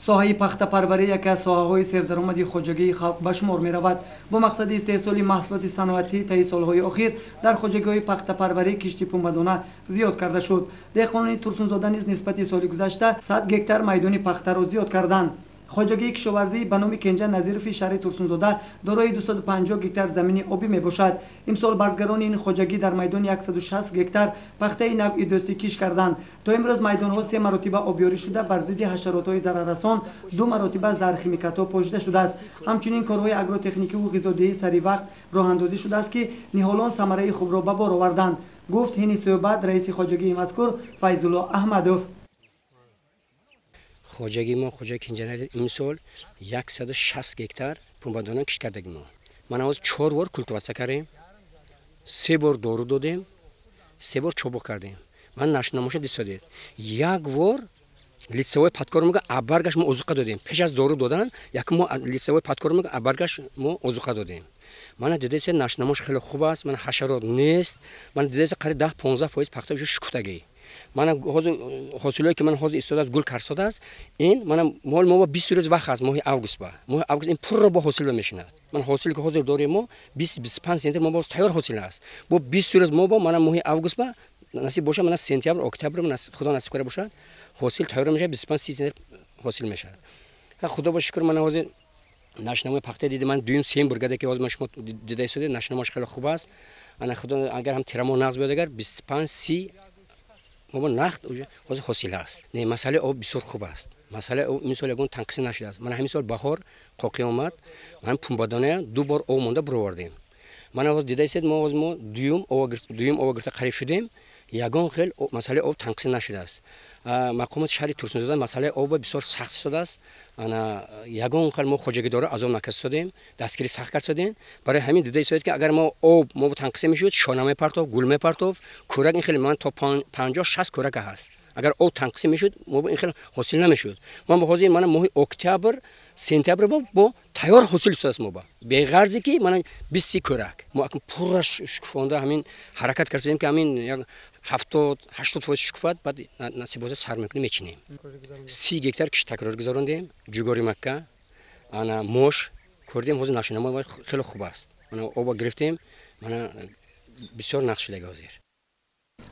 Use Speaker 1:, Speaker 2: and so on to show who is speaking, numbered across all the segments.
Speaker 1: Соҳаи пахтапарварӣ яке аз соҳаҳои сердаромади хоҷагии халқ ба шумор меравад. Бо мақсади истеҳсоли маҳсулоти саноатӣ таи солҳои охир дар хоҷагиҳои пахтапарварӣ кишти пунбадона зиёд карда шуд. Деҳқонони Турсунзода низ нисбати соли гузашта 100 гектар майдони пахтаро зиёд карданд. Хоҷагии кишоварзӣ ба номи Кенҷа Назирови шаҳри Турсунзода дорои 250 гектар замини обӣ мебошад. Имсол барзгарони ин хоҷагӣ дар майдони 160 гектар пахтаи навъи дӯстӣ кишт карданд. То имрӯз майдонҳо 3 маротиба обёрӣ шуда, бар зидди ҳашаротҳои зараррасон 2 маротиба зархимикатҳо пошида шудааст. Ҳамчунин корҳои агротехникиву ғизодиҳӣ сари вақт роҳандозӣ шудааст, ки ниҳолон самараи хубро ба бор оварданд, гуфт ҳини суҳбат раиси хоҷагии мазкур Файзулло Аҳмадов.
Speaker 2: Хоҷагии мо, хоҷаги Кенҷа Назир, имсол 160 гектар пунбадона кишт кардагӣ мо. Ман ҳозир 4 бор культиватсия кардем, 3 бор дору додем, 3 бор чобуқ кардем. Ман нашнамоша дисодед. Як бор лицевой подкормка абаргаш мо озуқа додем. Пеш аз дору додан, як мо лицевой подкормка абаргаш мо озуқа додем. Мана дидеса нашнамош хеле хуб аст, мана ҳашарот нест. Мана дидеса қариб 10-15% пахта уже шукуфтагӣ. Мана ҳозир ҳосилое ки ман ҳозир истодааст, гул карсодааст, ин мана мол мо 20 рӯз вақт аст, моҳи август ба. Моҳи август ин пурра бо ҳосил мешинад. Ман ҳосиле ки ҳозир дорем мо 20-25 сентябр мо боз тайёр ҳосил аст. Бо 20 рӯз мо бо мана моҳи август ба насиб бошад, мана сентябр, октябр худо насиб карда бошад, ҳосил тайёр мешавад, 25-30 сентябр ҳосил мешавад. Худо ба шукр, мана ҳозир нашнамои пахта дида, ман дуюм сеюм бригада ки ҳозир ман шумо дида истодед, нашнамош хеле хуб аст. Ана худо агар ҳам тирамо нағз биёд, агар 25-30 мо нақд уже ҳозир ҳосил аст. Не, масъалаи об бисёр хуб аст. Масъалаи об имсол ягон танқисӣ нашудааст. Мана ҳамин сол баҳор қоқӣ омад, ман пунбадоная 2 бор об монда буровардем. Мана ҳозир дида истед, мо ҳозир мо дуюм об гирифта қариб шудем, ягон хел масъалаи об танқисӣ нашудааст. Мақомоти шаҳри Турсунзода масъалаи об бисёр сахт истодааст. Ана ягон хел мо хоҷагидорро азоб накард, дастгирӣ сахт кард. Барои ҳамин дида истодед ки агар мо об мо танқисӣ мешуд, шона мепартофт, гул мепартофт, кӯрак ин хеле ман то 50-60 кӯрака ҳаст. Агар об танқисӣ мешуд, мо ин хел ҳосил намешуд. Мо ба ҳозир мана моҳи октябр, сентябр бо тайёр ҳосил истодааст мо ба. Беғарзе ки мана 20 кӯрак. Мо акнун пурра шукуфонда ҳамин ҳаракат кардем ки ҳамин як 70-80% шукуфат, баъд насиб бошад сар мекунем, мечинем. 30 гектар кишт такрор гузарондем, ҷугори макка, ана мош курдем, ҳозир нашунамо хеле хуб аст. Мана оба гирифтем, мана бисёр нақш шудаги ҳозир.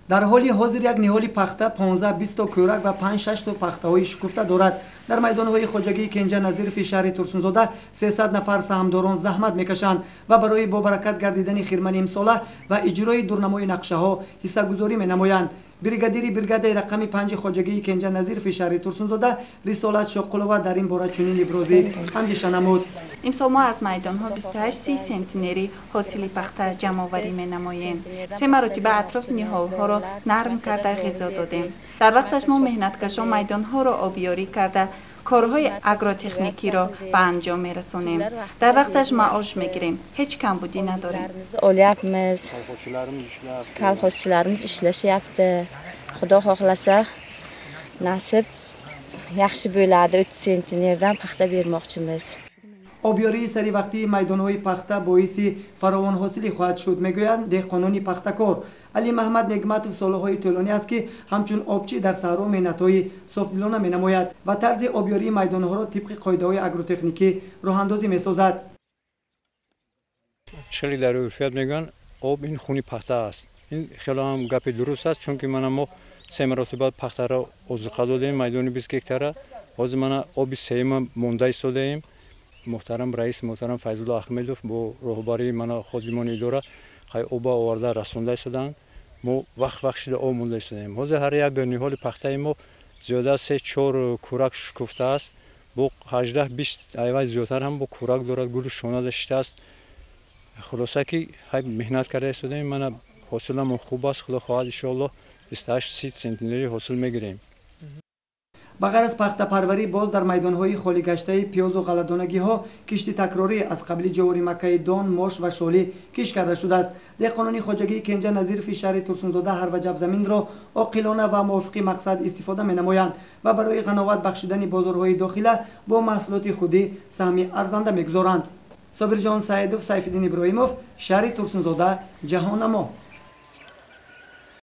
Speaker 1: Дар ҳоли ҳозир як ниҳоли пахта 15-20 то кӯрак ва 5-6 то пахтаҳои шукуфта дорад. Дар майдонҳои хоҷагии Кенҷа Назирови шаҳри Турсунзода 300 нафар саҳмдорон заҳмат мекашанд ва барои бобаракат гардидани хирмани имсола ва иҷрои дурнамои нақшаҳо ҳиссагузорӣ менамоянд. Бригадири бригадаи рақами 5 хоҷагии Кенҷа Назирови шаҳри Турсунзода Рисолат Шоқулова дар ин бора чунин ибрози андеша намуд.
Speaker 3: Имсол мо аз майдонҳо 28-30 сентнери ҳосили пахта ҷамъоварӣ менамоем. 3 маротиба атрофи ниҳолҳоро нарм карда ғизо додем. Дар вақташ мо меҳнаткашон майдонҳоро обёрӣ карда, корҳои агротехникиро ба анҷом мерасонем. Дар вақташ маош мегирем, ҳеҷ камбудӣ надорем.
Speaker 4: Olyapmiz. Kolxozchilarimiz ishlashyapti. Xudo xohlasa nasib yaxshi bo'ladi. 30 sentnerdan paxta bermoqchimiz.
Speaker 1: Обёрии саривақтии майдонҳои пахта боиси фаровонҳосилӣ хоҳад шуд, мегӯянд деҳқонони пахтакор. Али Маҳмад Негматов солҳои тӯлонӣ аст ки ҳамчун обчӣ дар саҳро меҳнатҳои софдилона менамояд ва тарзи обёрии майдонҳоро тибқи қоидаҳои агротехникӣ роҳандозӣ месозад.
Speaker 5: Хеле дар урфият мегӯянд, об ин хуни пахта аст. Ин хеле ҳам гапи дуруст аст, чунки мана мо 3 маротиба пахтаро озуқа додем, майдони 20 гектара. Ҳозир мана оби сеюма монда истодаем. Муҳтарам раис, муҳтарам Файзулло Аҳмедов бо роҳбарии мана ходимони идора хай оба оварда расонда истодаанд. Мо вақт вақт шуда об монда истодаем. Ҳозир ҳар як ниҳоли пахтаи мо зиёда аз 3-4 кӯрак шукуфта аст. Бо 18-20 айвай зиёдтар ҳам бо кӯрак дорад, гулу шона даштааст. Хулоса ки хай меҳнат карда истодаем, мана ҳосиламон хуб аст. Худо хоҳад иншоаллоҳ 28-30 сентнери ҳосил мегирем.
Speaker 1: Ба ғайр аз пахтапарварӣ боз дар майдонҳои холигаштаи пиёзу ғалладонагиҳо кишти такрорӣ аз қабили ҷовори маккаи дон, мош ва шолӣ кишт карда шудааст. Деҳқонони хоҷагии Кенҷа Назирови шаҳри Турсунзода ҳар ваҷаб заминро оқилона ва мувофиқи мақсад истифода менамоянд ва барои ғановат бахшидани бозорҳои дохила бо маҳсулоти худӣ саҳми арзанда мегузоранд. Собирҷон Саидов, Сайфиддин Иброҳимов, шаҳри Турсунзода, Ҷаҳоннамо.